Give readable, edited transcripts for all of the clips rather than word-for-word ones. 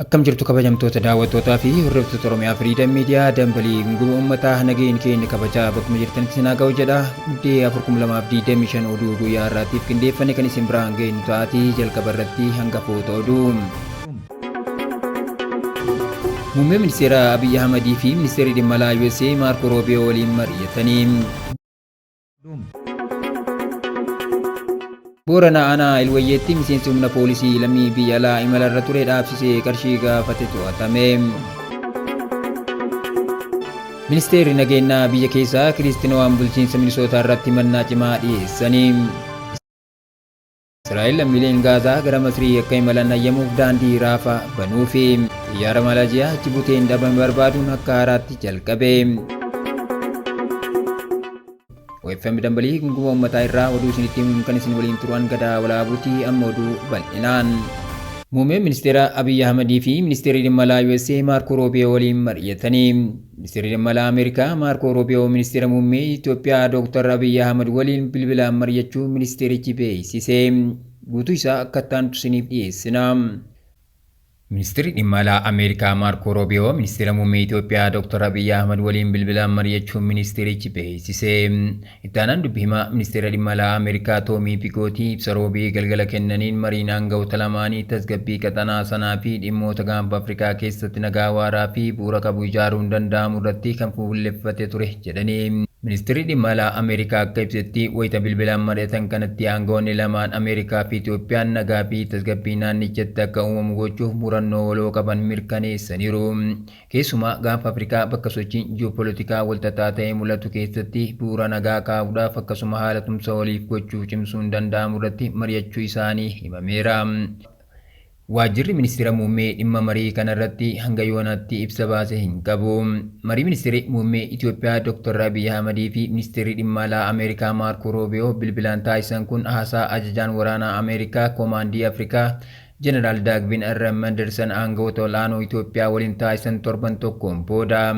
Akkam jirtu kabajamtoota daawwattootaa fi hordoftoota Oromiyaa Firiidam Miidiyaa dambalii gunguma uummataa nageenyi keenya kabajaa bakkuma jirtanitti isin haa ga'u jedha. Muddee 4,2025 oduu guyyaa har'aatiif qindeeffanne kan isin biraan geenyu ta'aatii jalqaba irratti hangafoota oduu. Muummee ministeera Abiy Ahmadii fi ministeerri dhimma alaa USA Maarko Roobiyoo waliin mari'atanii. Boorana aanaa Ilwayyeetti miseensi humna poolisii lammii biyya alaa imalarra ture dhaabsisee qarshii gaafate to'atame. Ministeerri nageenyaa biyya keessaa Kiriistino'aan bulchiinsa Minisootaa irratti himannaa cimaa dhiyeessanii. Israa'el lammiileen Gaazaa gara Masrii akka imalan hayyamuuf daandii Raafaa banuufi. Xiyyaara Maalaaziyaa achi buteen dhabame barbaaduun akka haaraatti jalqabe. OFM Dambalii gunguma uummataa irraa oduu isinitti himuun kan isin waliin turu Angadaa Walaabuuti amma oduu bal'inaan. Muummeen ministeera Abiy Ahmadii fi ministeerri dhimma alaa USA Maarkoo Roobiyoo waliin mari'atanii. Ministeerri dhimma alaa Ameerikaa Maarkoo Roobiyoo ministeera muummee Itoophiyaa Dooktar Abiy Ahmad waliin bilbilaan mari'achuu ministeerichi beeksise. Guutuu isaa akka itti aanutti isiniif dhiyeessina. Ministirri Dhimma Alaa Ameerikaa Maarkoo Roobiyoo Ministeera Muummee Itoophiyaa Dr. Abiy Ahmad waliin bilbilaan mari'achuu ministeerichi beeksise. Itti aanaan dubbi himaa Ministeera Dhimma Alaa Ameerikaa Toomii Pigootii ibsa Roobii galgala kennaniin mariin aanga'oota lamaanii tasgabbii qaxanaa sanaa fi dhimmoota gaanfa Afrikaa keessatti nagaa waaraa fi bu'uura qabu ijaaruun danda'amu irratti kan fuulleffate ture jedhani. Ministirri Dhimma Alaa Ameerikaa akka ibsetti, wayita bilbilaan mari'atan kanatti aanga'oonni lamaan Ameerikaa fi Itoophiyaan nagaa fi tasgabbii naannichatti akka uumamu gochuuf murannoo waloo qaban mirkaneessaniiru. Keessumaa Gaanfa Afrikaa bakka sochiin ji'opolitikaa walxaxaa ta'ee mul'atu keessatti bu'uura nagaa kaa'uudhaaf akkasuma haala tumsa waliif gochuu cimsuun danda'amu irratti mari'achuu isaanii himameera. Waajjirri Ministira Muummee dhimma marii kanarratti hanga yoonaatti ibsa baase hin qabu. Marii Ministirri Muummee Itoophiyaa Dr. Abiy Ahmadii fi Ministirri Dhimma Alaa Ameerikaa Maarkoo Roobiyoo bilbilaan taasisan kun haasaa ajajaan waraanaa Ameerikaa Koomaandii Afrikaa Jeneraal Daagvin R. Manderson aangawoota ol'aanoo Itoophiyaa waliin taasisan torban tokkoon booda.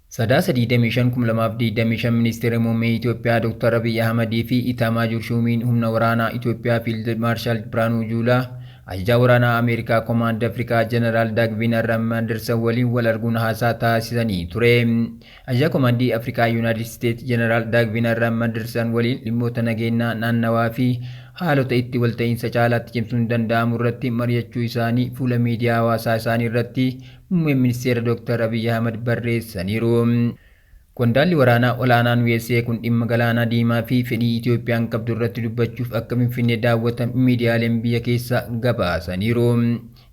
Sadaasa 25, 2025 Ministeerri Muummee Itoophiyaa Dr. Abiy Ahmadii fi Itaamaajuur Shuumiin Humna Waraanaa Itoophiyaa Fiild Maarshaal Birhaanuu Juulaa, Ajajaa Waraanaa Ameerikaa Komaand Afrikaa Jeneraal Daagviin R. Anderson waliin wal arguun haasaa taasisanii ture. Ajajaa Komaandii Afrikaa Yuunaayitid Isteet Jeneraal Daagviin R. Anderson waliin dhimmoota nageennaa naannawaa fi haalota itti walta'iinsa caalaatti cimsuun danda'amu irratti mari'achuu isaanii fuula miidiyaa hawaasaa isaanii irratti Muummeen Ministeera Dooktar Abiy Ahimad barreessaniiru. Qondaalli waraanaa olaanaan usa kun dhimma Galaanaa Diimaa fi fedhii Itiyoophiyaan qabdu irratti dubbachuuf akka Finfinnee daawwatan miidiyaaleen biyya keessaa gabaasaniiru.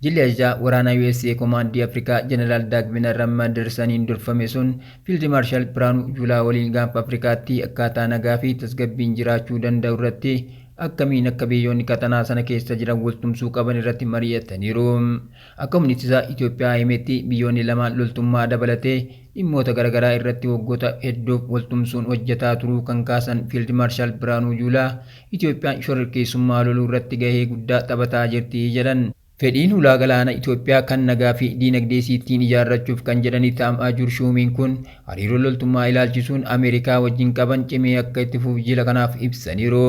Jilli ajajaa waraanaa usa Komaandii Afrikaa Jeneraal Daagvin Rammadersaniin durfame sun Fiild Maarshaal Birhaanuu Juulaa waliin Gaanfa Afrikaatti akkaataa nagaa fi tasgabbiin jiraachuu danda'u irratti akkamiin akka biyyoonni qaxanaa sana keessa jiran waltumsuu qaban irratti mari'ataniiru. Akka Humni Ittisaa Itoophiyaa himetti biyyoonni lamaan loltummaa dabalatee dhimmoota garagaraa irratti waggoota hedduuf waltumsuun hojjetaa turuu kan kaasan Fiild Maarshaal Birhaanuu Juulaa, Itoophiyaan shororkeessummaa loluu irratti gahee guddaa taphataa jirti jedhan. Fedhiin hulaa galaana Itoophiyaa kan nagaa fi diinagdee isii ittiin ijaarrachuuf kan jedhan Itaamaajuur Shuumiin kun hariiroo loltummaa ilaalchisuun Ameerikaa wajjin qaban cimee akka itti fufu jila kanaaf ibsaniiru.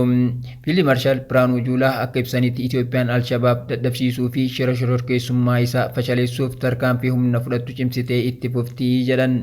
Fiild Maarshaal Birhaanuu Juulaa akka ibsanitti Itoophiyaan Al-Shabaab dadhabsiisuu fi shira shororkeessummaa isaa fashaleessuuf tarkaanfii humna fudhattu cimsitee itti fufti jedhan.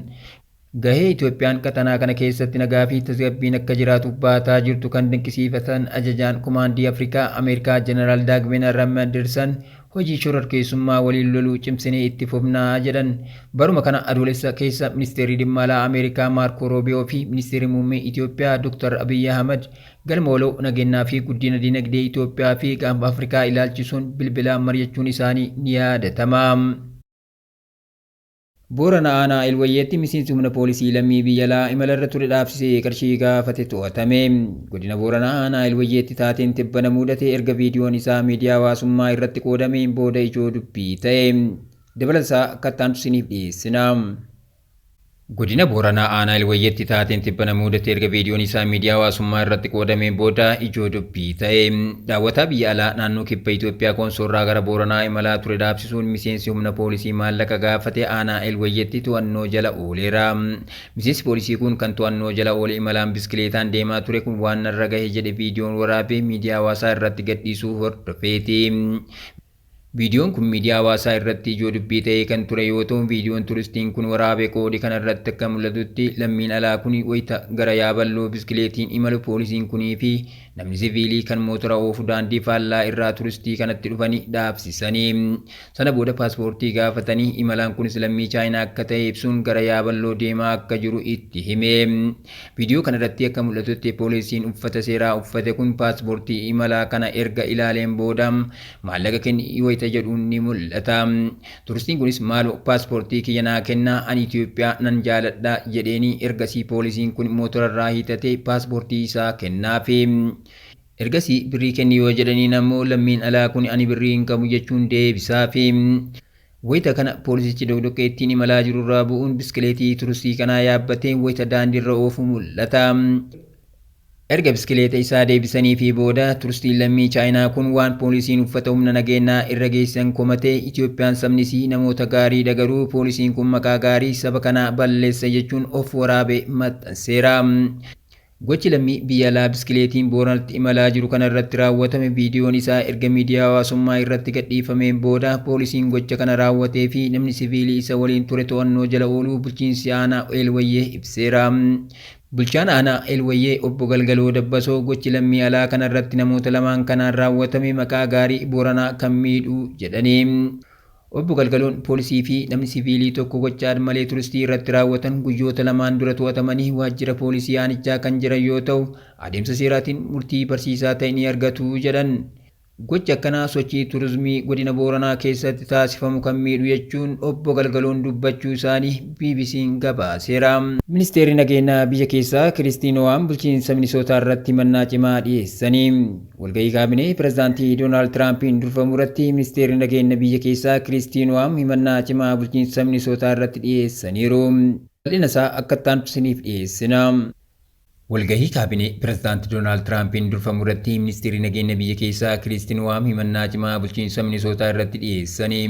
Gahee Itoophiyaan qaxanaa kana keessatti nagaa fi tasgabbiin akka jiraatuuf bahataa jirtu kan dinqisiifatan Ajajaan Komaandii Afrikaa Ameerikaa Jeneraal Daagvin Rammadirsan hojii shororkeessummaa waliin loluu cimsinee itti fufna jedhan. Baruma kana Adoolessa keessa Ministeerri Dhimma Alaa Ameerikaa Maarkoo Roobiyoo fi Ministeerri Muummee Itoophiyaa Dr. Abiy Ahmad galma waloo nageennaa fi guddina dinagdee Itoophiyaa fi Gaanfa Afrikaa ilaalchisuun bilbilaan mari'achuun isaanii ni yaadatama. Boorana Aanaa Elwayyeetti miseensi humna poolisii lammii biyya alaa imalarra ture dhaabsisee qarshii gaafate to'atame. Godina Booranaa Aanaa Elwayyeetti taateen tibbana muudate erga viidiyoon isaa miidiyaa hawaasummaa irratti qoodameen booda ijoo dubbii ta'e. Dabalata isaa akka itti aanutti isiniif dhiyeessina. Godina Booranaa Aanaa Elwayyeetti taateen tibbana muudate erga viidiyoon isaa miidiyaa hawaasummaa irratti qoodameen booda ijoo dubbii ta'e. Daawwataa biyya alaa naannoo Kibba Itoophiyaa Koonsoorraa gara Booranaa imalaa ture dhaabsisuun miseensi humna poolisii maallaqa gaafate aanaa Elwayyeetti to'annoo jala ooleera. Miseensi poolisii kun kan to'annoo jala oole imalaan biskileetaan deemaa ture kun waan narra gahe jedhe viidiyoon waraabee miidiyaa hawaasaa irratti gadhiisuu hordofeeti. Viidiyoon kun miidiyaa hawaasaa irratti ijoo dubbii ta'ee kan ture yoo ta'u, viidiyoon turistiin kun waraabee qoode kana irratti akka mul'atutti lammiin alaa kun wayita gara Yaaballoo biskileetiin imalu poolisiin kunii fi namni siviilii kan mootora oofu daandii faallaa irraa turistii kanatti dhufanii dhaabsisanii. Sana booda paaspoortii gaafatanii imalaan kunis lammii Chaayinaa akka ta'e ibsuun gara Yaaballoo deemaa akka jiru itti hime. Viidiyoo kana irratti akka mul'atutti poolisiin uffata seeraa uffate kun paaspoortii imalaa kana erga ilaaleen booda maallaqa kenni wayita jedhuun ni mul'ata. Turistiin kunis maaloo paaspoortii kiyya naa kennaa, ani Itoophiyaa nan jaaladha jedheeni ergasii poolisiin kun mootorarraa hiitatee paaspoortii isaa kennaafi. Ergasii birrii kenni yoo jedhaniin ammoo lammiin alaa kun ani birrii hin qabu jechuun deebisaafi. Wayita kana poolisichi doqdoqqee ittiin imalaa jirurraa bu'uun biskileetii turistii kanaa yaabbatee wayita daandiirra oofu mul'ata. Erga biskileeta isaa deebisanii fi booda turistiin lammii Chaayinaa kun waan poolisiin uffata humna nageenyaa irra geessisan komatee, Itoophiyaan sabni isii namoota gaariidha, garuu poolisiin kun maqaa gaarii saba kanaa balleessa jechuun of waraabee maxxanseera. Gochi lammii biyya alaa biskileetiin Booranatti imalaa jiru kana irratti raawwatame viidiyoon isaa erga miidiyaa hawaasummaa irratti gadhiifameen booda poolisiin gocha kana raawwatee fi namni siviilii isa waliin ture to'annoo jala ooluu bulchiinsi aanaa Eelwayyee ibseera. Bulchaan aanaa Eelwayyee obbo Galgaloo Dabbasoo gochi lammii alaa kana irratti namoota lamaan kanaan raawwatame maqaa gaarii Booranaa kan miidhu jedhanii. Obbo Galgaloon poolisii fi namni siviilii tokko gocha malee turistii irratti raawwatan guyyoota lamaan dura to'atamanii waajjira poolisii aanichaa kan jiran yoo ta'u, adeemsa seeraatiin murtii barsiisaa ta'e ni argatu jedhan. Gochi akkanaa sochii turizimii godina Booranaa keessatti taasifamu kan miidhu jechuun obbo Galgaloon dubbachuu isaanii BBC'n gabaaseera. Ministeerri nageenyaa biyya keessaa Kiristii Nowaam bulchiinsa Minisootaa irratti himannaa cimaa dhiyeessanii. Walgahii kaabinee pirezidaantii Doonaald Tiraampiin durfamu irratti ministeerri nageenya biyya keessaa Kiristii Nowaam himannaa cimaa bulchiinsa Minisootaa irratti dhiyeessaniiru. Bal'ina isaa akka itti aanutti isiniif dhiyeessina. Walgahii kaabinee pirezidaantii Doonaald Tiraampiin durfamu irratti ministeerri nageenya biyya keessaa Kiristii Nowaam himannaa cimaa bulchiinsa Minisootaa irratti dhiyeessanii.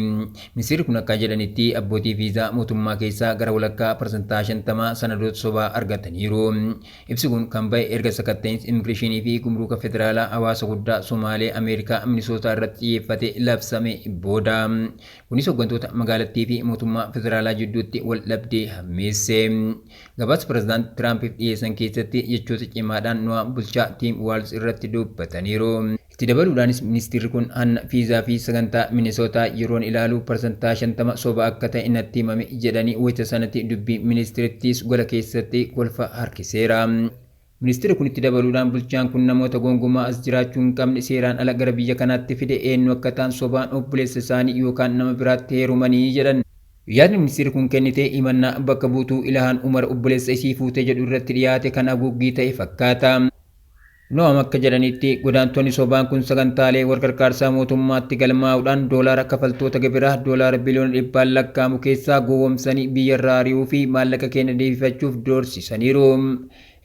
Ministeerri kun akka jedhanitti abbootii viizaa mootummaa keessaa gara walakkaa 50% sanadoota sobaa argataniiru. Ibsi kun kan ba'e erga sakatta'iinsi immigireeshinii fi gumruuka federaalaa hawaasa guddaa Somaalee Ameerikaa Minisootaa irratti xiyyeeffate labsame booda. Kunis hooggantoota magaalattii fi mootummaa federaalaa jidduutti wal dhabdee hammeesse. Gabaasa pirezidaantii Tiraampiif dhiyeessan keessatti jechoota cimaadhaan Nowaam bulchaa Tiim Waalz irratti dubbataniiru. Itti dabaluudhaanis ministeerri kun hanna viizaa fi sagantaa Minisootaa yeroon ilaalu 50% soba akka ta'e natti himame jedhanii wayita sanatti dubbii ministeerittiis gola keessatti kolfa harkiseera. Ministeerri kun itti dabaluudhaan bulchaan kun namoota gonkumaa as jiraachuu hin qabne seeraan ala gara biyya kanaatti fide, eenyu akka ta'an sobaan obboleessa isaanii yookaan nama biraatti heerumanii jedhan. Yaadni ministeerri kun kennite himannaa bakka buutuu Ilahaan Umar obboleessa isii fuute jedhu irratti dhiyaate kan haguuggii ta'e fakkaata. Noam akka jedhanitti godaantonni sobaan kun sagantaalee walgargaarsaa mootummaatti galmaa'uudhaan doolaara kafaltoota gibiraa doolaara biliyoona dhibbaan lakkaa'amu keessaa gowwomsanii biyyarraa ari'uu fi maallaqa keenya deebifachuuf doorsisaniiru.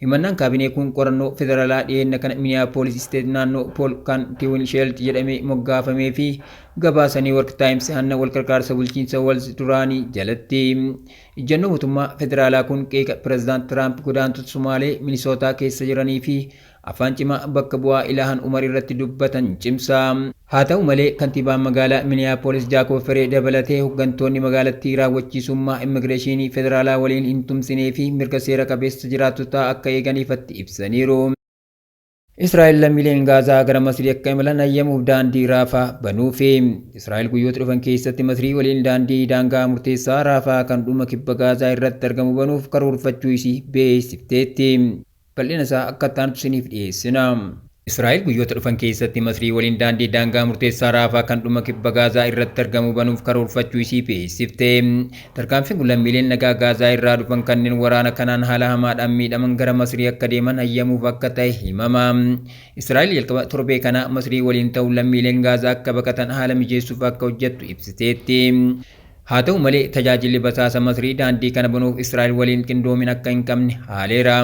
Himannaan kaabinee kun qorannoo federaalaa dhiyeenya kana Minneapolis State naannoo Pool kan Twin Shield jedhamee moggaafamee fi gabaasa New York Times hanna walgargaarsa bulchiinsa Walz duraanii jalatti. Ijjannoo mootummaa federaalaa kun qeeqa pirezidaant Tiraamp godaantota Somaalee Minisootaa keessa jiranii fi afaan cimaa bakka bu'aa Ilahan Umar irratti dubbatan cimsa. Haa ta'u malee, kantiibaan magaalaa Minneapolis Jaakob Firee dabalatee hooggantoonni magaalattii raawwachiisummaa immigireeshinii federaalaa waliin hin tumsinee fi mirga seera qabeessa jiraattotaa akka eeganiifatti ibsaniiru. Israa'el lammiileen Gaazaa gara Masrii akka imalan hayyamuuf daandii Raafaa banuufi. Israa'el guyyoota dhufan keessatti Masrii waliin daandii daangaa murteessaa Raafaa kan dhuma kibba Gaazaa irratti argamu banuuf karoorfachuu isii beeksifteetti. Bal'ina isaa akka itti aanutti isiniif dhiyeessina. Israa'el guyyoota dhufan keessatti Masrii waliin daandii daangaa murteessaa Raafaa kan dhuma kibba Gaazaa irratti argamu banuuf karoorfachuu isii beeksifte. Tarkaanfiin kun lammiileen nagaa Gaazaa irraa dhufan kanneen waraana kanaan haala hamaadhaan miidhaman gara Masrii akka deeman hayyamuuf akka ta'e himama. Israa'el jalqaba torbee kana Masrii waliin ta'uun lammiileen Gaazaa akka baqatan haala mijeessuuf akka hojjettu ibsiteetti. Haa ta'u malee, tajaajilli basaasa Masrii daandii kana banuuf Israa'el waliin qindoomina akka hin qabne haaleera.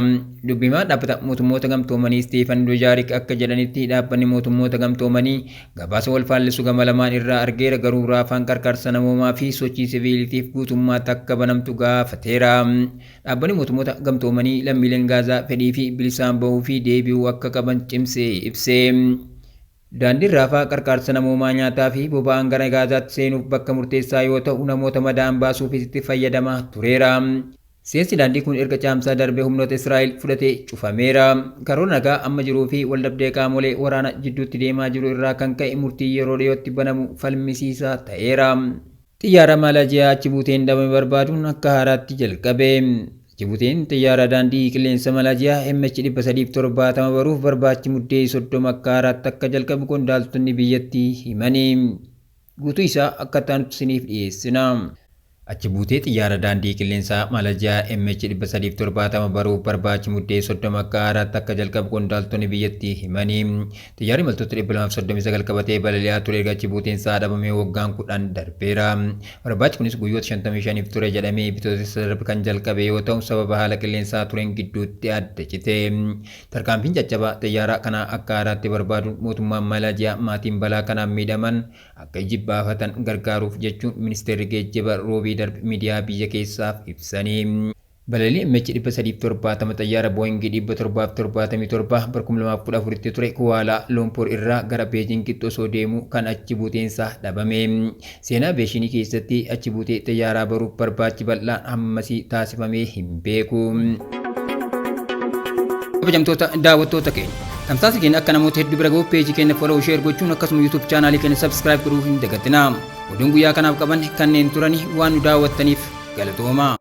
Dubbimaan dhaabbata mootummoota gamtoomanii Steefan Dujaarik akka jedhanitti dhaabbanni mootummoota gamtoomanii gabaasa wal faallisu gama lamaan irraa argeera, garuu Raafaan qarqaarsa namoomaa fi sochii siviiliitiif guutummaatti akka banamtu gaafateera. Dhaabbanni mootummoota gamtoomanii lammiileen Gaazaa fedhii fi bilisaan bahuu fi deebi'uu akka qaban cimsee ibse. Daandiin Raafaa qarqaarsa namoomaa nyaataa fi boba'aan gara Gaazaatti seenuuf bakka murteessaa yoo ta'u, namoota madaa'an baasuufis itti fayyadamaa tureera. Seensi daandii kun erga Caamsaa darbe humnoota Israa'el fudhatee cufameera. Karoora nagaa amma jiruu fi waldhabdee qaamolee waraana jidduutti deemaa jiru irraa kan ka'e murtii yeroo dhiyootti banamu falmisiisaa ta'eera. Xiyyaara Maalaaziyaa achi buuteen dhabame barbaaduun akka haaraatti jalqabe. Achi buuteen xiyyaara daandii qilleensa Maalaaziyaa MH370 baruuf barbaachi Muddee 30 akka haaraatti akka jalqabu qondaaltonni biyyattii himani. Guutuu isaa akka itti aanutti isiniif dhiyeessina. Achi buutee xiyyaara daandii qilleensaa Maalaziyaa MH370 baruuf barbaachi Muddee 30 akka haaraatti akka jalqabu qondaaltonni biyyattii himani. Xiyyaarri imaltoota 239 qabatee balali'aa ture erga achi buuteen isaa dhabamee waggaan 10 darbeera. Barbaachi kunis guyyoota 55f ture jedhamee Bitootessa darbe kan jalqabe yoo ta'u sababa haala qilleensaa tureen gidduutti adda cite. Tarkaanfiin caccabaa xiyyaara kanaa akka haaraatti barbaaduun mootummaan Maalaaziyaa maatiin balaa kanaan miidhaman akka ijibbaafatan gargaaruuf jechuun Ministeerri Geejjiba Roobii darbe miidiyaa biyya keessaaf ibsani. Balalii MH370 xayyaara Boeing 777 bara 2014tti ture Kuwaalaa Lumpur irraa gara Beejingitti osoo deemuu kan achi buuteensaa dhabame. Seenaa aveeshinii keessatti achi buutee xayyaaraa baruuf barbaachi bal'aan hammasii taasifamee hin beeku. Kabajamtoota daawwattoota keenya. Tamsaasni keenya akka namoota hedduu bira gahuuf peejii keenya follow share gochuun akkasuma YouTube chaanaalii keenya subscribe godhuu hin dagatinaa. Oduun guyyaa kanaaf qabanne kanneen turani waan nu daawwattaniif galatoomaa.